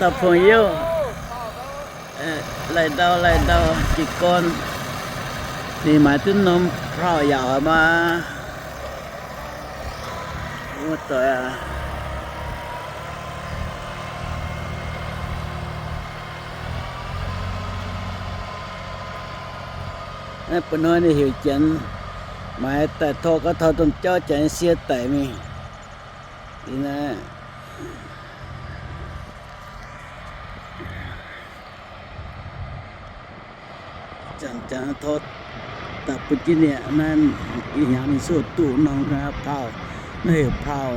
Dau pong youh, lai ndau lai ndau jiez gorn, ninh maaiz duqv norm plauv yaac oix maa. Wuov doic aac. Naaiv ba'hnoi ninh heuc janx maaiz daaih tor gauh taux domh jauv, janx sie daic mingh. Liuz naaiv Janx, janx tor daaih bun jienv ninh aqv. Naaiv ih hnyangx ninh suv duqv norm ga'naaiv plauv, naaiv heuc plauv,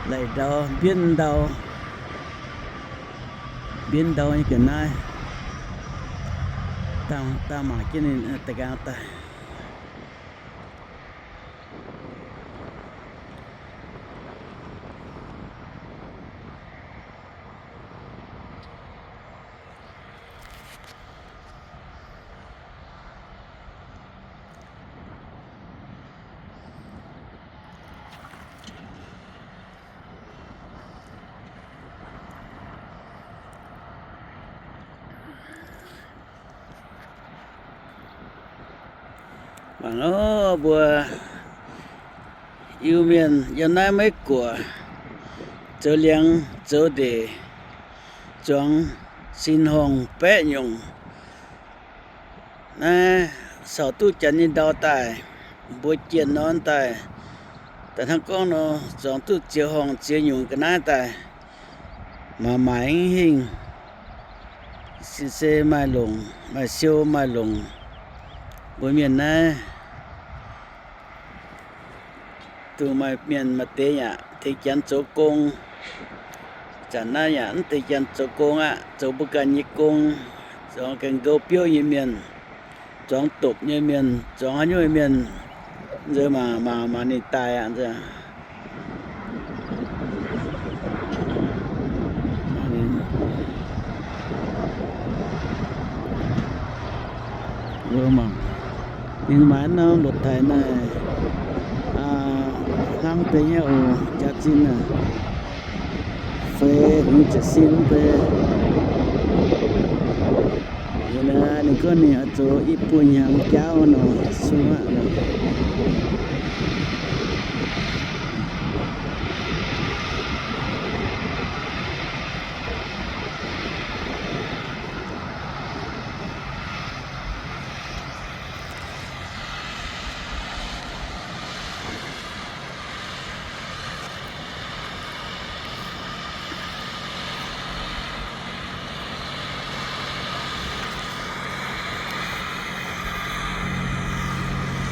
lai ndau, mbienv ndau, mbienv ndau nyei ga'naaiv, dangh, dangh mangc jienv ninh da'nqaang daaih. Mangc oc, mbuo Iu-Mienh yiem naaiv Meiv Guoqv zoux liangx zoux ndeic, zuangx sin-horngh baeqv nyungc. Naaiv sorc duqv janx nyei ndau daaih, mbuo jienh nor daaih, daaih hnangv gorngv nor, zuangx duqv ziex horngh ziex nyungc ga'naaiv daaih, maaiz maaic hingv hingh, se maaih longc, maaih siou maaih longc. Mbuo mienh naaiv dongh maaih mienh maaih deix yaac tengx janx zoux gong. Zanc naaiv yaac mv deix janx zoux gong aqv, zoux mbuo ganh nyei gong, zuangx ganh nqou biouv nyei mienh, zuangx dopc nyei mienh, zuangx haaix nyungc nyei mienh, nzuonx mangc, mangc, mangc ninh daaih aqv. Mbuo mangc, ninh maaih norm loz-taaix naaiv, hnangv deix nyei oc, jaax zinh aac, feix hmz ziepc cin mv bei. Liuz naaiv ninh gorngv ninh oix zoux i buo hnyangx jauv nor, sung aqv nor.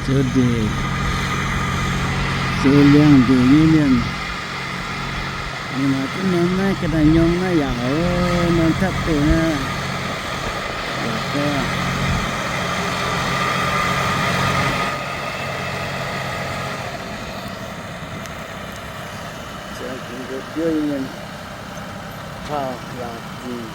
Zoux ndeic, zoux liangx ndeic nyei mienh, ninh maaih duqv norm naaiv ga'naaiv nyorng naaiv yaac oc, norm tapv doh naaiv yaac gorngv zoux gengh nqou biouv nyei mienh, plauv laauc dingc.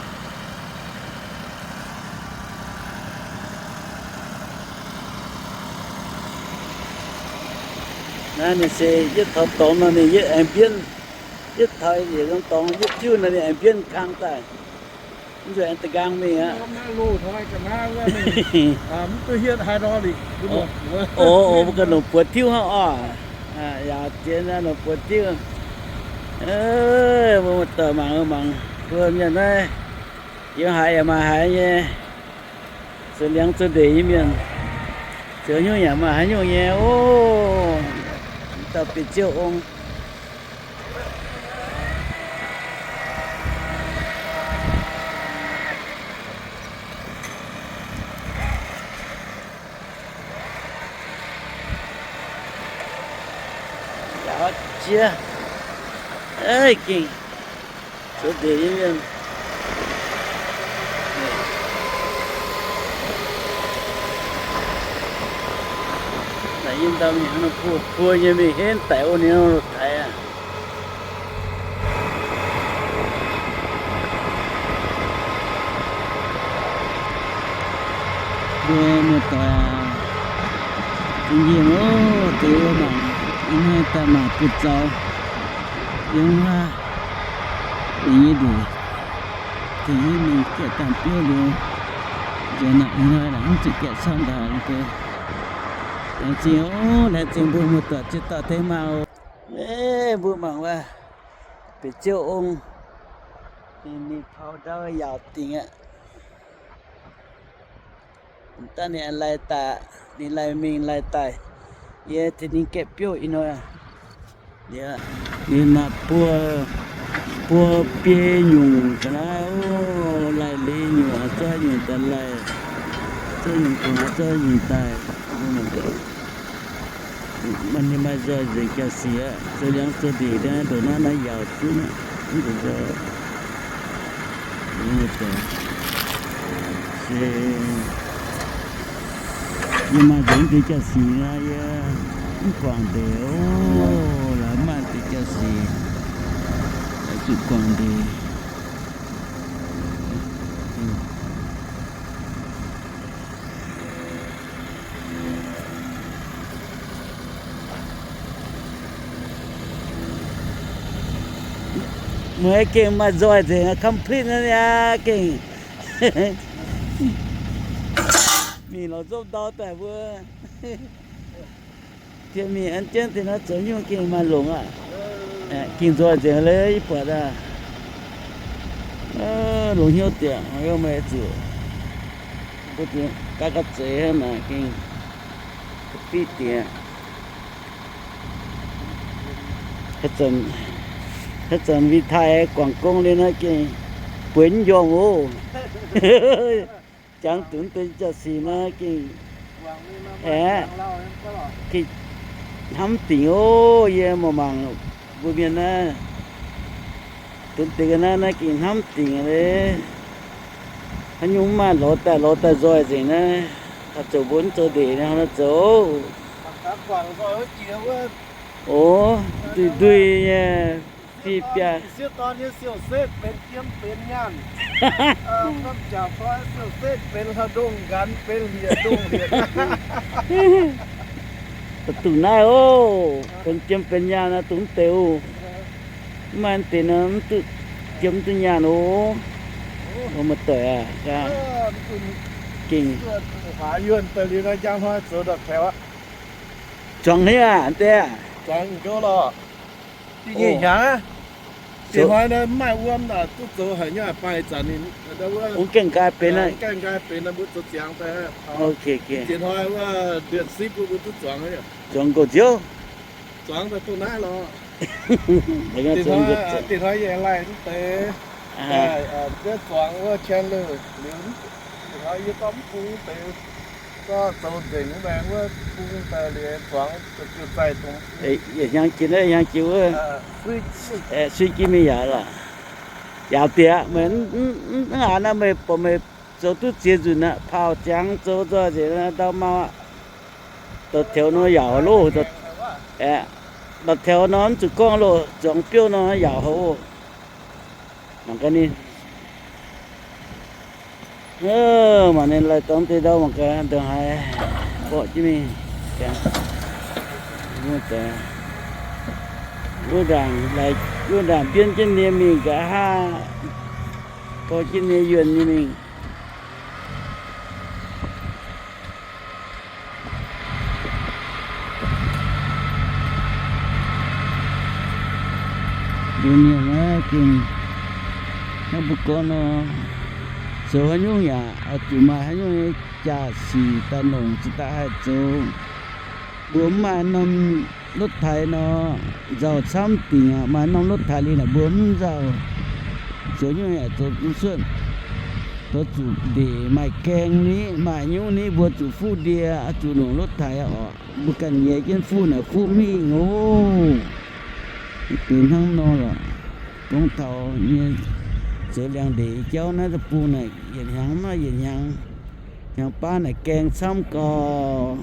Naaiv ninh se yietv taux dorngx nor ninh yietv aengx mbienv, yietv taux yietc norm dorngx yietv tiuv nor ninh aengx mbienv kang daaih. Mv nzuonx aengx da'nqaang mingh aqv. O, o, mbuo ganh longc buoz tiuv hnangv oc. Yaac ziex nor longc buoz tiuv. Mbuo muoz-doic mangc mangc, mbuo mienh naaiv yiem haaix yaac maaih haaix nyei, zoux liangx zoux ndeic nyei mienh, zoux haaix nyungc yaac maaih haaix nyungc nyei oc. Dauh bieqc ziouv ong. Yaac jiex, gengh zoux ndeic nyei mienh. Naaic yiem ndau mingh hnangv nor buo buo nyei mingh henv daic ov, ninh nor loz-taaix aqv. Mbuo muoz-doic aac, za'gengh ov, deix wuov mangc, yie hnoi daaih mangc buoz-zaux yiem wuov Deix nyei nduqc, deix nyei mingh gaeqv dangh biouv liuz, nzuonx naaic hnoi naaic mv zuqc gaeqv camv daaih deix. Laengz zingh oc, laengz zingh mbuo muoz-doic ziex dauh tengx maah oc. Mbuo mangc wuov, bieqc ziouv ong, ninh, ninh pau ndau yaauc dingc aqv. Daaih ninh laih daaih, ninh laih mingh laih daaih, yie tengx ninh gaeqv biouv ih hnoi. Ninh maaih buo, buo biei nyungc ga'naaiv oc, laih leiz nyungc, zoih nyungc daaih laih, zoih nyungc guangc, zoih nyungc daaih. Maaih ninh maaih nzoih nzengc jaa-sic aqv, zoux liangx zoux ndeic naaiv ndongc naaiv naaiv yaauc zunv aqv, mv nzunc nzoih. Se yie maaih nzengc deix jaa-sic naaiv, yie mv guangc ndeic oc, laaix maaih deix jaa-sic, laaix zuqc guangc ndeic. Meih gengh maaih nzoih nzengc, complete naaiv aqv gengh. Mingh lorz nzopv ndau daaih mbuo. Tien mingh an jienv deix naaiv zoux nyungc gengh maaih longc aqv. Gengh nzoih nzengc leiz yie buatc aqv. Longc hnyouv dieqc, meih zuqc gaav ga'zeix hnangv naaic gengh fiqv dieqc. Haaix zanc, haaix zanc Vinh Thai guangc gong liuz naaiv gengh bueix mv njormh oc. Jangx dunx deix jaa-sic naaiv gengh aeqv, gengh hnamv dingc oc. Yie mangc mangc mbuo mienh naaiv, dunx deix ga'naaiv naaiv gengh hnamv dingc leiz. Haaix nyungc mv maaih lorz daaih lorz daaih nzoih nzengc naaiv, taux zoux mbuo mv zoux ndeic naaiv zoux. Oc, nduih nduih nyei, fih biaa. Dongh naaiv oc, benx jiem benx nyaanh naaiv dongh mv deix oc. Mv maaih deix naaiv mv duqv jiem mv duqv nyaanh oc. Muoz-doic aac, gengh zuangx hniev aac, deix aac. Ih hnoi mv maaih wuom naaic duqv zoux haic nyei, baac ih zanc ninh gaengh nqaai benx, gaengh nqaai benx, mbuo zoux ziangx daaih. Ih hnoi wuov เดือนสิบ mbuo duqv zuangx, zuangx nqox nziouv. Zuangx daaih duqv naaiv lorqc. Ih hnoi yie laih mv deix, mv deix zuangx wuov แคนเนอร์ liuz, ih hnoi yie gorngv mv bung deix, gorngv zoux nzengc wuov maengx wuov bung daaih liuz zuangx ziouc zaih dongh yietc hnyangx jiex naaiv hnyangx jiex wuov, suiv jienv mingh yaac lorqc. Yaac bieqc meih mv aqc naaiv, meih buatc meih zoux duqv ziex nzunc aqv, paauh ziangx zoux nzoih nzengc ndau mau aqv. Da'teux nor yaac haic loh. Da'teux nor mv zuqc gorngv loh, zuangx biouv nor yaac haic oc. Mangc gaax ninh, mangc ninh laih dangx deix ndau mangc gaax ndongc haaix, mborqv jienv mingh. Wuov ndaangc, wuov ndaangc mbienv jienv nie mingh nqa'haav, gorx jienv nie yuonh nyei mingh. Mbuo mienh naaiv gengh, hnangv mbuo gorngv nor, zoux haaix nyungc yaac oix zuqc maaih haaix nyungc nyei jaa-sic daaih longc cingx daaih haih zoux. Mbuo mv maaih norm lotv taaix nor, nzauh camv dingc aqv. Maaih norm lotv taaix liuz naaic mbuo mv nzauh. Zoux nyungc yaac zoux duqv cuotv. Zoux zuqc ndeic maaih gaeng ni, maaih nyungc ni mbuo zuqc fuqv ndie, zuqc longc lotv taaix oc. Mbuo ganh nyiex jienv fuqv naaic fuqv mingh oc. Benx hnangv nor lorqc. Gorngv taux nyei zoux liangx-ndeic jauv naaiv deic-bung naaic yietc hnyangx maaih yietc hnyangx, hnyangx baav naaic gaeng camv gau.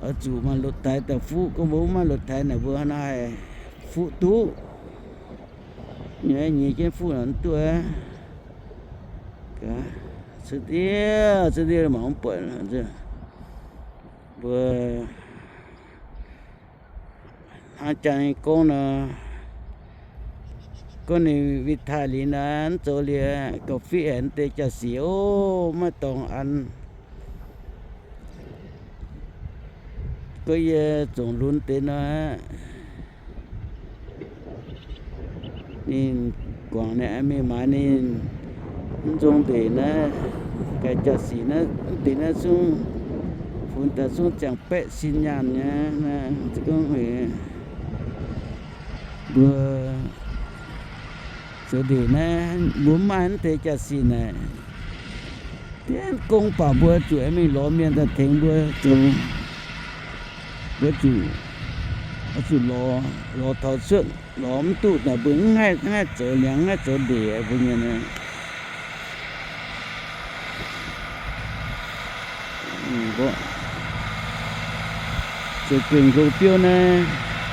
Oix zuqc maaih lotv taaix daaih fuqv. Gorngv mbuo mv maaih lotv taaix naaic mbuo hnangv haaix fuqv duqv? Nyiex jienv fuqv naaic mv duqv. Cuotv ndiev, cuotv ndiev mangc mv buatc. Mbuo hnangv jangx nyei gong nor, Gorngv ninh win-taaih liuz naaiv, mv zoux liuz gauh fiqv haic deix jaa-sic ov, maiv dorngx an. Gorngv yie zongc lunx deix nor, ninh guangc naaiv mingh maaiz ninh mv nzong ndeic naaiv, gaax jaa-sic naaiv, mv deix naaiv zungv funx daaih zungv ziangh baeqv sin nyaanh nyei. Gorngv mbuo zoux ndeic naaiv mbuo mv maaih mv deix jaa-sic naaic, dienv gong baac mbuo zuqc mingh lorz mienh daaih tengx mbuo zoux. Mbuo zuqc, zuqc lorz, lorz taux cuotv, lorz mv duqv naaic mbuo mv haih, mv haih zoux liangx, mv haih zoux ndeic mbuo nyei naaiv. Zoux guengh nqo biouv naaiv,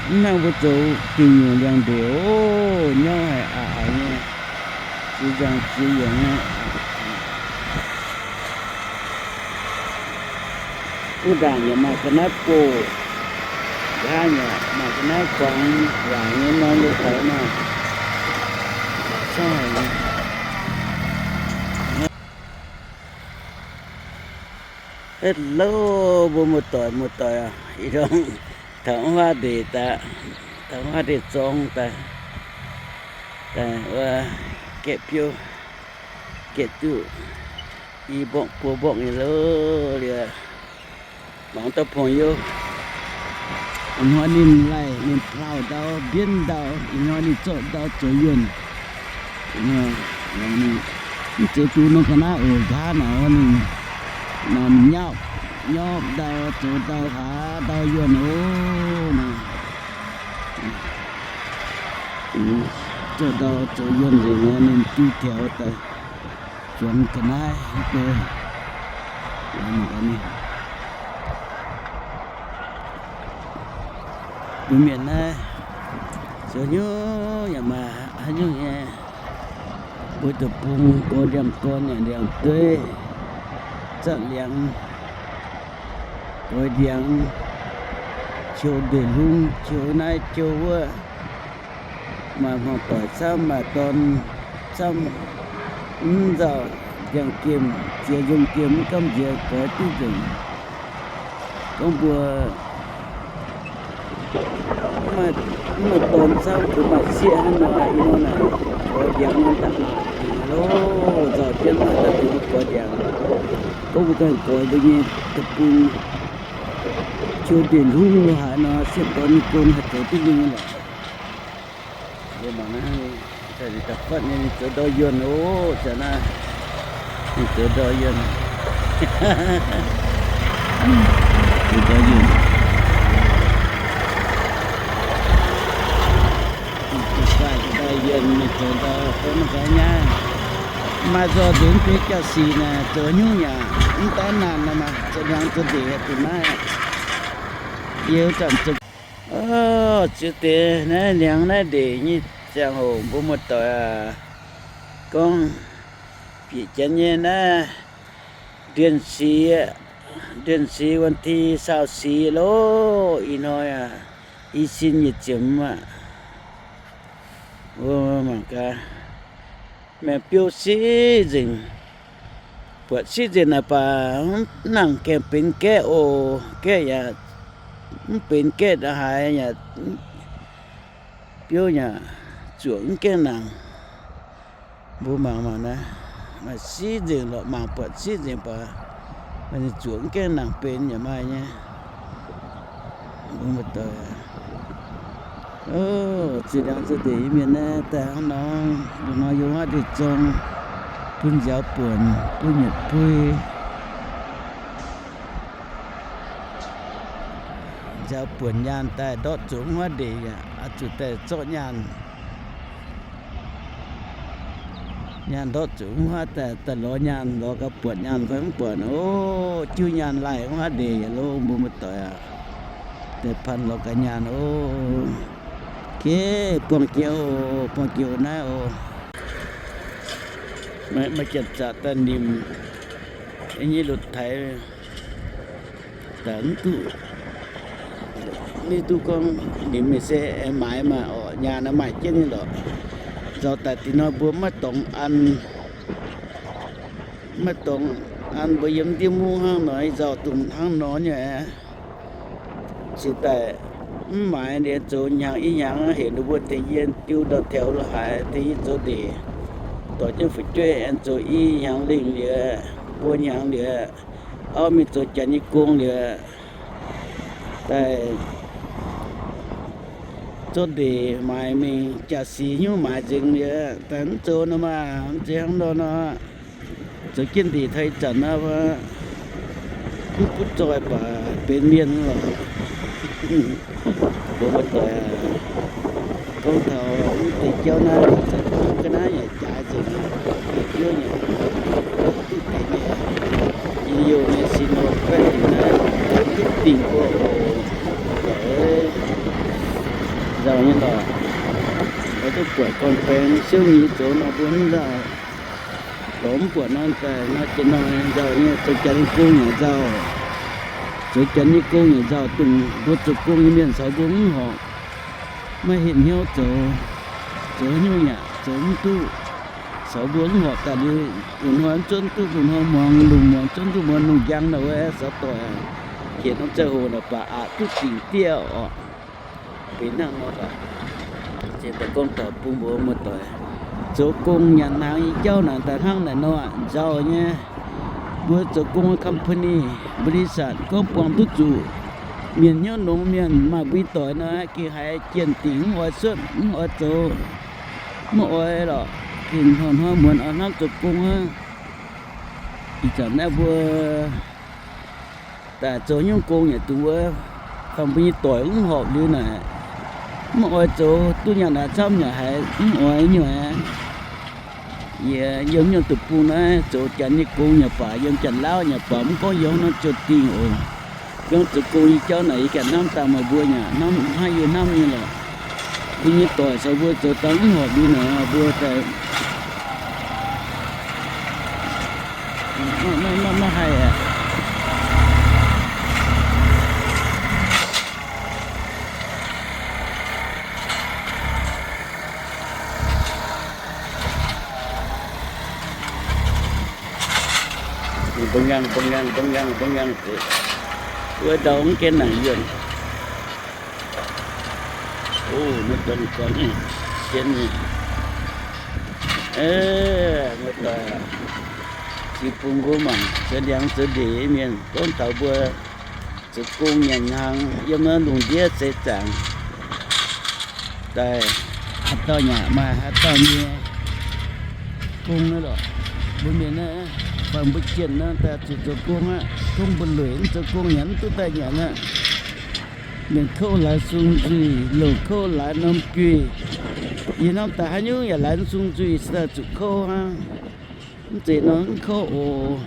mv hnangv mbuo zoux gu'nyuoz liangx ndeic oc, nyauv haic aqc haic nyei, ziex nzangc ziex yaac nyei. Wuov ndaangc yaac maaih ga'naaiv boh, nqa'haav yaac maaih ga'naaiv kuangx waaic nyei norm lo taux maah. Hello, mbuo muoz-doic, muoz-doic aac, ih ndorm taux wuov ndeic daaih, taux wuov ndeic zorng daaih, daaih wuov gaeqv biouv, gaeqv duqv i mborqv buo mborqv nyei lo. Liuz mangc dauh pong-youh, ih hnoi ninh laih ninh plauh ndau, mbienv ndau, ih hnoi ninh zorqv ndau zoux yuonh. Mv zeiz duqv norm ga'naaiv oc, nqa'haav naaic wuov ninh, naaic ninh nyauv, nyauv ndau, zoux ndau haaix ndau yuonh oc. Zorqv ndau zoux yuonh nzengc, ninh diuh taux daaih zuangx ga'naaiv. Mbuo mienh naaiv zoux nyungc yaac maaih haaix nyungc nyei. Mbuo deic-bung gorx ndiangx gorn yaac ndiangx dueiv, zatv liangx, goix ndiangx, qiu ndeic-hlung, qiu naaiv qiu wuov. Maaih hmuangx doic camv, maaih dorn camv, mv nzauh, ndiangx-gemh, ziex nzung-gemh, mv gamh nziex goix duqv nzengc. Gorngv mbuo mv maaih dorn camv, kungx maaih sieqv hnangv nor, ih hnoi naaic goix ndiangx nor daaih dingc loh, nzauh jienv maaih daaih dingc goix ndiangx. Gorngv mbuo ganh goix mbuo nyei deic-bung, qiu ndeic-hlung lo haaix nor, sieqv dorn nyei gong haih zoux duqv nyei lorqc. Mbuo mangc naaiv, ninh daaih fatv nyei, ninh zoux ndau yuonh oc. Zanc naaiv ninh zoux ndau yuonh, zoux ndau yuonh, zoux ndau yuonh, ninh zoux ndau gorngv maiv gaax nyaiv. Maaih nzoih nzengc mv deix jaa-sic naaic, zoux nyungc yaac mv daaih naanc nor maah, zoux liangx zoux ndeic duqv naaiv. Yie zanc zoux, o, ziex deix naaiv liangx naaiv ndeic nyei ziangh hoc mbuo muoz-doic aac, gorngv bieqc janx nyei naaiv เดือนสี่, เดือนสี่ วันที่ซาวสี่ loh, ih hnoi aac, i sin yietc ziepc hmz aqv. Mbuo mangc gaax, maengx biouv siqv nzengc, buatc siqv nzengc naaic baac mv nangc gaengh benx gaeqv oc. Gaeqv yaac mv benx gaeqv haaix yaac, biouv yaac zuoqc mv gaengh nangc. Mbuo mangc mangc naaiv, maaih siqv nzengc lorqc, mangc buatc siqv nzengc baac maaih zuoqc mv gaengh nangc benx yaac maaih nyei. Mbuo muoz-doic, o, ziex liangx ziex ndeic nyei mienh naaiv daaih hnangv nor, nor yiem wuov ndeic-zorng bun nziaaux buonc, bun nyutc pui. Nziaaux buonc nyaanh daaih ndortv zuqc wuov ndeic yaac oix zuqc daaih zorqv nyaanh. Nyaanh ndortv zuqc wuov daaih, daaih lorz nyaanh, lorz gauh buatc nyaanh fai mv buatc. O, jiuv nyaanh laih wuov ndeic yaac lo, mbuo muoz-doic aac. Daaih panh lorz gaax nyaanh oc. Kei, buangh jiex oc, buangh jiex oc naaiv oc. Maaih, maaih janx-zaqc daaih nimc nyei lotc taaix daaih mv duqv, mv duqv gorngv nimc se maaiz maah, orqc, nyaanh naaiv maaih jienv nyei lorqc. Nzauh daaih dih nor mbuo maiv dorngx an, maiv dorngx an mbuo yiem ndiev mungv hnangv nor, nzauh dongh hnangv nor nyei aqv. Cingx daaih mv maaiz liuz zoux hnyangx i hnyangx heuc ninh mbuo tengx yie diu ndau-taux lo haaix, tengx yie zoux ndeic, dorh jienv fu'jueiv aengx zoux i hnyangx lengh liuz, mbuo hnyangx liuz, auv mingh zoux janx nyei gong liuz, daaih zorqv ndeic maaiz mingh, jaa-sic hnyouv maaiz nzengc liuz, daaih mv zoux nor maah, mv zeiz hnangv nor nor. Zoux jienv ndeic taux ih zanc nor, mv butv zoih baac benx mienh lorqc. Mbuo muoz-doic, gorngv taux mv deix jauv naaiv, ga'naaiv yaac jaaix nzengc aqv, deix jauv yaac duqv deix nyei, yie youh nyei sin mbuo baeqv dingc naaiv, duqv dingc mbuo oc. Nzauh nyei lorqc, oix duqv buatc gorn-baeng siouv nyei zoux nor mbuo mv nzauh. Lorz mv buatc nor daaih nor jiex nor nzauh nyei, zoux janx nyei gong yaac nzauh. Zoux janx nyei gong yaac nzauh, dongh mbuo zoux gong nyei mienh caux mbuo mv horpc, maiv henv hnyouv zoux, zoux haaix nyungc yaac zoux mv duqv. Caux mbuo mv horpc daaih liuz, lungh hnoi mv zuonv duqv, lungh hnoi muangx, lungh muangx zuonv duqv muonz lungh njang naaic wuov, saux doic aac, hietc norm ziangh hoc naaic baac aqc duqv dingc diev oc. Benx hnangv nor baac, se daaih gorngv taux bun mbuo muoz-doic zoux gong nyanc hnaangx nyei jauv naaic daaih hnangv naaic nor nzauh nyei. Mbuo zoux gong company, บริษัท gorngv buangh duqv zuqc mienh hnyouv nongx, mienh maaih mbuo nyei doic nor, gengh haiz jienh dingc mv oix cuotv, mv oix zoux, mv oix lorqc, gengh hnoi-hnoi muonz oix hnamv zoux gong aqv. Ih zanc naaiv mbuo daaih zoux nyungc gong yaac dungx wuov, fangx mbuo nyei doic mv horpc liuz naaic, mv oix zoux, duqv nyaanh haaix camv yaac haiz mv oix nyungc aqv. Yie yiem nyungc deic-bung naaiv zoux janx nyei gong yaac baac, yiem Janx-Lauv yaac baac, mv gorngv yiem norm ziouc dingh oc. Gorngv zoux gong nyei jauv naaic yie ganh hnamv daaih meih mbuo yaac hnamv hnangv yie hnamv nyei lorqc. Mbuo nyei doic caux mbuo zoux daaih mv horpc liuz naaic, mbuo daaih maiv, maiv haih aqv. Bun ngang, bun ngang, bun ngang, bun ngang, wuov ndau mv gaengh nangc yuonh. O, maiv dorngx gorngv jienv nyei. Muoz-doic, jiex bung mbuo mangc zoux liangx zoux ndeic mienh gorngv taux mbuo zoux gong nyanc hnaangx yiem naaiv lungh ndiev seix zaangc daaih, haaix dauh yaac maaih haaix dauh nyei gong naaiv lorqc. Mbuo mienh naaiv, fai mbuo jienh naaiv daaih zuqc zoux gong aqv. Gong mbuo lueic mv zoux gong nyanc mv duqv daaih nyanc aqv. Mienh kouv laaix sung nzuih, louc kouv laaix norm juih. Yie hnamv daaih haaix nyungc yaac laaix sung nzuih, se daaih zuqc kouv hnangv. Mv zeiz nor mv kouv oc.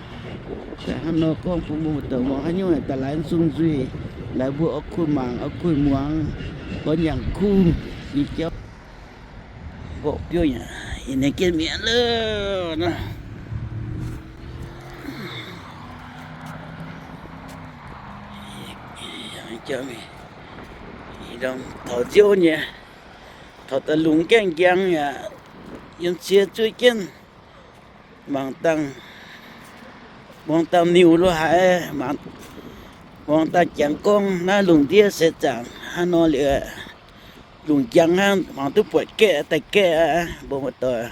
Daaih hnangv nor gorngv bun mbuo muoz-doic muangx, haaix nyungc yaac daaih laaix sung nzuih, laaix mbuo oix kuh mangc, oix kuh muangx, oix nyaangc kuv nyei jauv. Mborqv biouv yaac ninh jienv mi'aqv loh nor. Taux nziouv nyei, taux daaih lungh gaengh njang yaac yiem cie zuov jienv mangc dangh, muangx dangh niuh lo haaix, muangx dangh jangx gorngv naaiv lungh ndiev seix zaangc hnangv nor liuz, lungh njang hnangv, mangc duqv buatc gaeqv daaih gaeqv aqv, mbuo muoz-doic.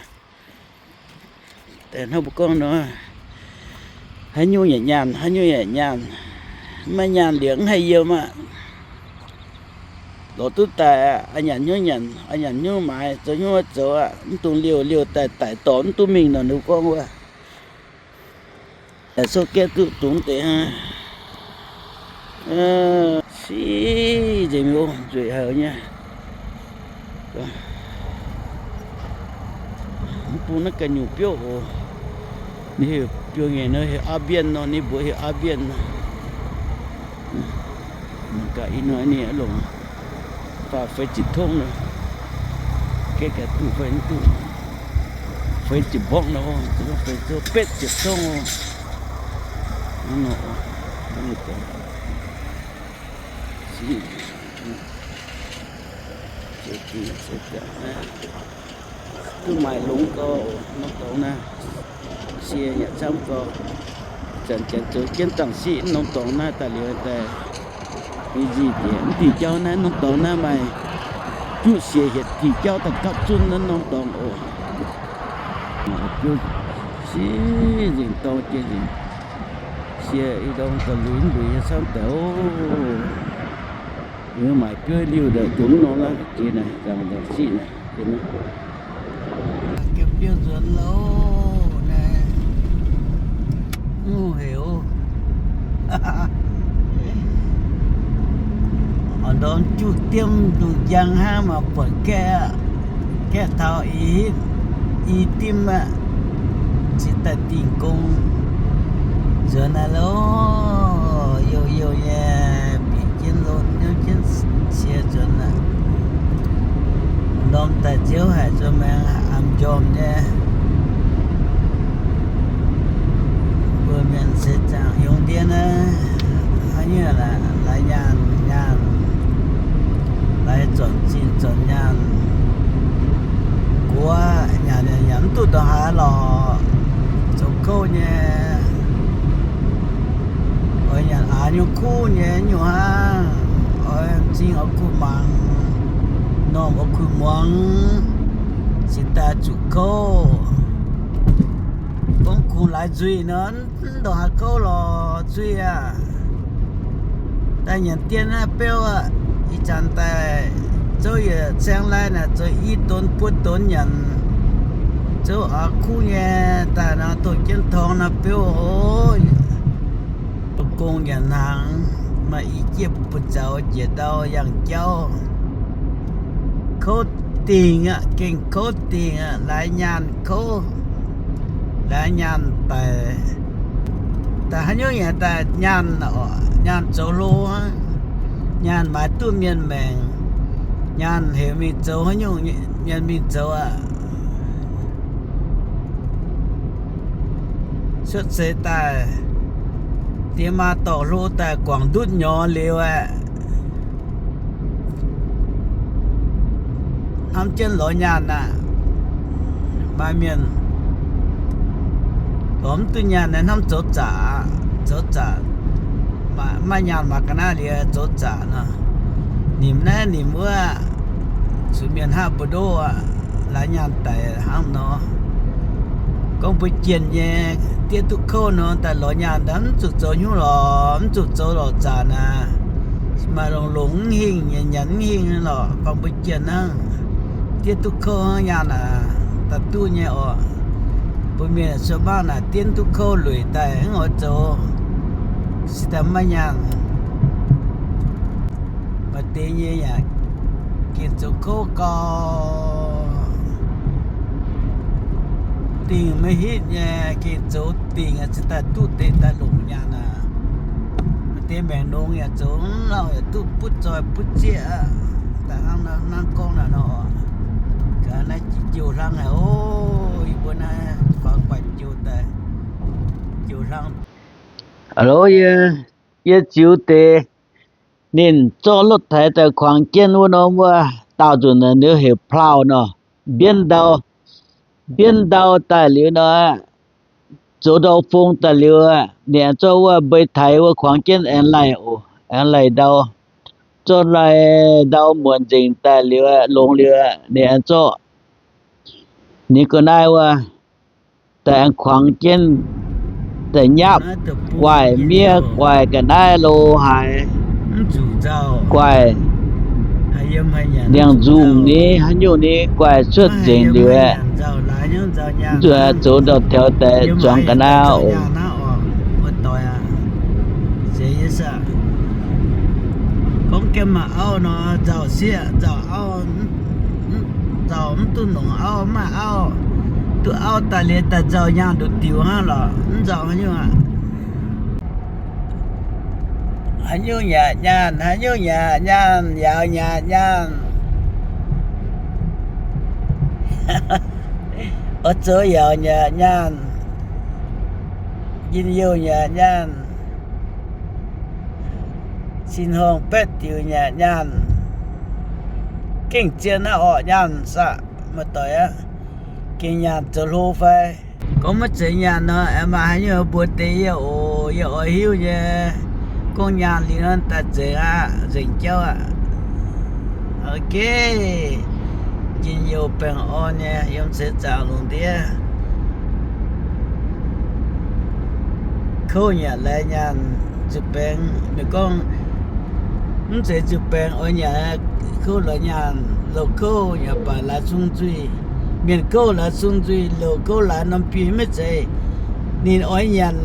Daaih hnangv mbuo gorngv nor, haaix nyungc yaac nyaanh, haaix nyungc yaac nyaanh. Maiv nyaanh liuz mv haih yiem aqv. Lorz duqv daaih aqv, nyanc hnyouv nyanc, nyanc hnyouv maaiz, zoux hnyouv zoux aqv, mv dungx liouh, liouh daaih daic dorngx mv duqv mingh nor, ninh gorngv wuov. Daaih sou gaeqv duqv dungx deix hnangv. Siqv nzengc mi'aqv, nzueic haic nyei. Mv bung naaiv ganh nyungc biouv oc. Ninh heuc biouv-ngaengc nor heuc aa mbienh nor, ninh mbuox heuc aa mbienh nor. Mangc gaax ih hnoi ninh longc faah feix ziepc tongv nor, gaeqv gaax duqv fai mv duqv, feix ziepc mborqv nor, feix betv ziepc tongv oc. Hnangv nor, hnangv nor. Siqv, siqv, siqv, siqv. Duqv maaih longx gau, norm dorngx naaiv. Sie yaac camv gau. Zanc janx zoux jienv dangh siqv norm dorngx naaiv daaih liuz daaih, nzic njiec mv diuh jauv naaiv norm dorngx naaiv maaih juqv siec hietc diuh jauv daaih gapv zunv naaiv norm dorngx oc. Siqv nzengc dorng jienv nzengc. Sie i ndorm gauh luiz luiz nyei camv deix oc. Yie maaic biouv liuh ndongc mv norm naaiv jiex naaic, zanc zanc siqv naaic. Gaeqv biouv nzuonx loh naaiv, mv heuc. Oix ndorm juqv diemv ndongc njang hnangv maaih buatc gaeqv, gaeqv taux i, i dimv aqv. Cingx daaih dingh gong nzuonx naaiv loh, youh youh nyei, bieqc jienv lotv nyouv jienv cie nzuonx aqv. Ndorm daaih nziouv haic nzuonx maengx, am njormh nyei. Mbuo mienh seix zaangc yungz ndiev naaiv, haaix nyungc laaix nyaanh nyaanh, laaix zornc zinh zornc nyaanh, guoqv nyanc nyanc mv duqv ndongc haaix lorqc. Zoux kouv nyei, oix nyanc aax nyungc kuv nyei nyungc hnangv, oix m'zing oix kuh mangc, m'normh oix kuh muangx, cingx daaih zuqc kouv. Gorngv kungx laaix nzuih nor, mv ndongc haaix kouv lorqc, nzuih aqv. Daaih nyanc dien naaiv biouv aqv. Ih zanc daaih zouv yietc caeng lai naaic zoux i donx buo donx nyanc, zouv aax kuv nyei daaih nor, doqc jienv torngx nor biouv oc. Gong nyanc hnaangx, maaih i jieqv buoz-zaux njiec ndau yangh jauv. Kouv dingc aqv, gengh kouv dingc aqv, laaix nyaanh kouv, laaix nyaanh daic. Daaih haaix nyungc yaac daaih nyaanh, nyaanh zoux hlo, nyaanh maaiz duqv mienh maengc, nyaanh heuc mingh zoux haaix nyungc mienh mingh zoux aqv. Cuotv seix daaih, diex maa dorh hlo daaih guangc ndutv nyorx liuz aeqv, hnamv jienv lorz nyaanh aqv. Maaih mienh lorz mv duqv nyaanh, hnamv zoux zaqc, zoux zaqc, maaih nyaanh mangc ga'naaiv liuz zoux zaqc nor, nimc naaiv nimc wuov, zuqc mienh haav mbu'ndongx aqv, laaix nyaanh daic hnangv nor. Gorngv mbuo jienh nyei diev duqv kouv nor, daaih lorz nyaanh daaih mv zuqc zoux hnyouv lorqc, mv zuqc zoux lorqc zanc aqv. Maaih longx-longx mv hingh, nyanc nyanc mv hingh lorqc, bangc mbuo jienh hnangv. Diev duqv kouv hnangv nyaanh aqv, daaih duqv nyei oc. Mbuo mienh cuotv mangv naaic diev duqv kouv lueic daaih mv oix zoux, se daaih maiv nyaanh. Maaih deix nyei yaac gengh zoux kouv gau, dingh maiv hitv nyei, gengh zoux dingh se daaih duqv deix daaih longc nyaanh aqv. Maaih deix maengc nongx yaac zoux mv lauh yaac duqv butv zoih butv zieqv aqv. Daaih hnangv naaiv gorngv naaic nor, gaax naaiv jiex jiouh hlang haic oc. Yie mbuo naaiv faaux guaix jiouh daaih, jiouh hlang. Alo, yie, yie ziux deix ninh zorqv lotv taaix daaih kuangx jienv wuov norm wuov, daauh nzunc naaic ninh heuc plauv nor, mbienv ndau, mbienv ndau daaih liuz nor, zoux ndau fong daaih liuz, ninh aengx zorqv wuov mbei taaix wuov kuangx jienv aengx laih oc, aengx laih ndau, zorqv laih ndau muonc nzengc daaih liuz, longx liuz, ninh aengx zorqv, ninh ga'naaiv wuov, daaih aengx kuangx jienv, daaih nyapv, guaih miev, guaih ga'naaiv lo haaix, guaih ndiangx-nzungh ni, haaix nyungc ni, guaih cuotv nzengc liuz aeqv, zuqc zoux ndau-taux daaih zuangx ga'naaiv oc. Gorngv jienv maaih auv nor, nzauh sieqv, nzauh auv, nzauh mv duqv nongc auv, maaih auv, duqv auv daaih liuz daaih nzauh nyaanh nduqc diuc hnangv lorqc, mv nzauh haaix nyungc aqv. Haaix nyungc yaac nyaanh, haaix nyungc yaac nyaanh, yaauc yaac nyaanh, oix zoux yaauc yaac nyaanh, njien-youh yaac nyaanh, sin-horngh baeqv diuc yaac nyaanh, gengh zien naaiv orqc nyaanh saah, muoz-doic aav. Gengh nyaanh zoux hlo fai? Gorngv maiv zeiz nyaanh nor, aengx maaih haaix nyungc mbuox deix yie oc. Yie oix hiuv nyei. Gorngv nyaanh liuz nor daaih nzengc aqv, nzengc jauv aqv. Ok, njien-youh baengh orn nyei yiem seix zaangc lungh ndiev. Kouv nyanc laix nyaanh nzuih baengx. Ninh gorngv mv zeiz nzuih baengx oix nyanc, kouv lorz nyaanh, loz kouv nyanc baac laaix sung nzuih. Mienh kouv laaix sung nzuih, loz kouv laaix norm biei maiv zeiz. Ninh oix nyanc,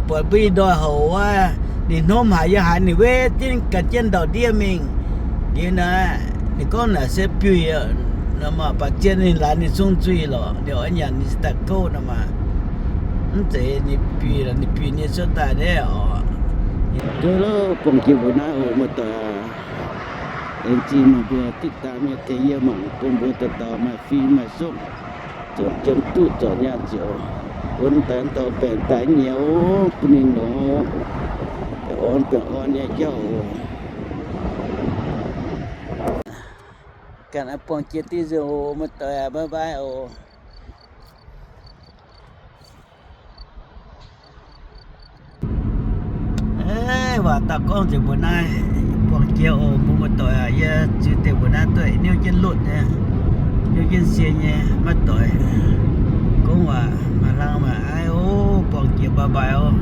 buatc mbuo i ndoih houc wuov, ninh hnomv haaix yie haaix ninh wetv jienv ganh jienv ndau-ndiev mingh. Liuz naaiv ninh gorngv naaic se biuih, baac zien ninh laaix ninh sung nzuih lorqc, ninh oix nyanc ninh se daaih kouv nor maah. Mv zeiz ninh biuih, ninh biuih ninh cuotv daaih nyei oc. Duqv buangh jiex mbuo naaiv oc, muoz-doic. Aengx zinh mangc mbuo diqv daan mienh tengx yie mangc bun mbuo dauh dauh maaih fim maaih sopv, zornc jiem duqv zornc nyaanh ziouc, wuonv daaih dauh baengc daaih nyei oc, bun ninh nor baengh orn baengh orn nyei jauv oc. Ganh buangh jiex diqv nzunc oc, muoz-doic aac, bye bye oc. Waac dauh gorngv nzengc mbuo naaiv, buangh jiex oc, mbuo muoz-doic aac. Yie ziux deix mbuo naaiv duqv niouv jienv lotv nyei, niouv jienv sie nyei, maiv doic. Gorngv waac maaih hlang maaih aiv oc. Buangh jiex bye bye oc.